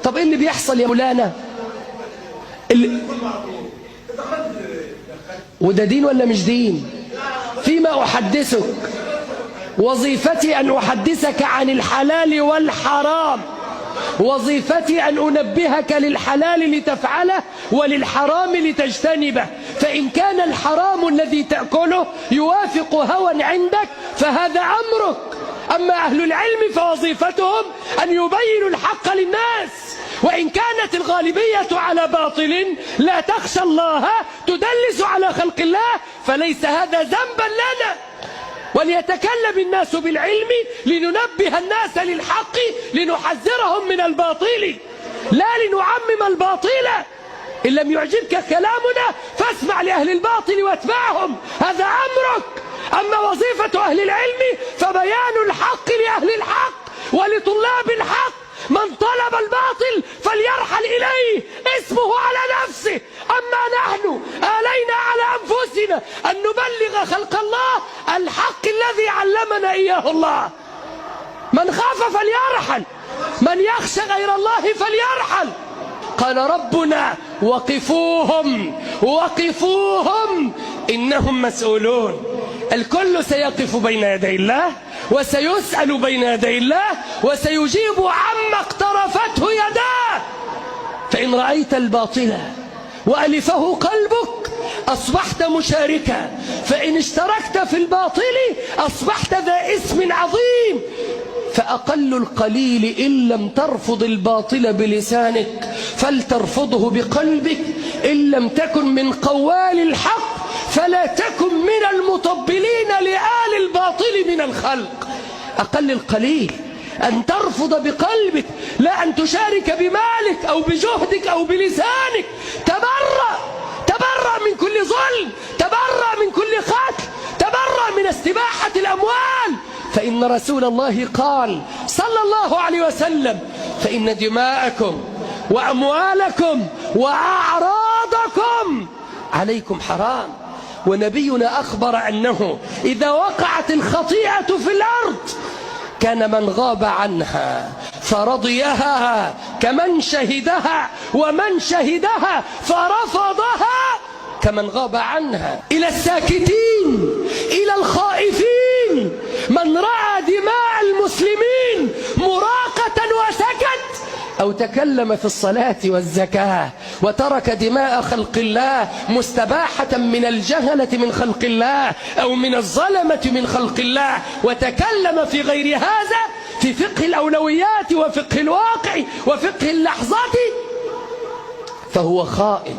طب ايه اللي بيحصل يا مولانا؟ وده دين ولا مش دين؟ فيما أحدثك، وظيفتي أن أحدثك عن الحلال والحرام، وظيفتي أن أنبهك للحلال لتفعله وللحرام لتجتنبه. فإن كان الحرام الذي تأكله يوافق هوى عندك فهذا أمرك. أما أهل العلم فوظيفتهم أن يبينوا الحق للناس، وإن كانت الغالبية على باطل لا تخشى الله تدلس على خلق الله فليس هذا ذنبا لنا. وليتكلم الناس بالعلم لننبه الناس للحق لنحذرهم من الباطل لا لنعمم الباطل. إن لم يعجبك كلامنا فاسمع لأهل الباطل واتبعهم، هذا أمرك. أما وظيفة أهل العلم فبيان الحق لأهل الحق ولطلاب الحق. من طلب الباطل فليرحل إليه، اسمه على نفسه. أما نحن آلينا على أنفسنا أن نبلغ خلق الله الحق الذي علمنا إياه الله. من خاف فليرحل، من يخشى غير الله فليرحل. قال ربنا وقفوهم وقفوهم إنهم مسؤولون. الكل سيقف بين يدي الله وسيسأل بين يدي الله وسيجيب عما اقترفته يداه. فإن رأيت الباطل وألفه قلبك أصبحت مشاركا، فإن اشتركت في الباطل أصبحت ذا اسم عظيم. فأقل القليل إن لم ترفض الباطل بلسانك فلترفضه بقلبك. إن لم تكن من قوال الحق فلا تكن من المطبلين لآل الباطل من الخلق. أقل القليل أن ترفض بقلبك، لا أن تشارك بمالك أو بجهدك أو بلسانك. تبرأ من كل ظلم، تبرأ من كل قتل، تبرأ من استباحة الأموال. فإن رسول الله قال صلى الله عليه وسلم فإن دماءكم وأموالكم وأعراضكم عليكم حرام. ونبينا أخبر أنه إذا وقعت الخطيئة في الأرض كان من غاب عنها فرضيها كمن شهدها، ومن شهدها فرفضها كمن غاب عنها. إلى الساكتين، إلى الخائفين، من رأى دماء المسلمين مراقة وسكت، أو تكلم في الصلاة والزكاة وترك دماء خلق الله مستباحة من الجهلة من خلق الله أو من الظلمة من خلق الله، وتكلم في غير هذا في فقه الأولويات وفقه الواقع وفقه اللحظات، فهو خائن.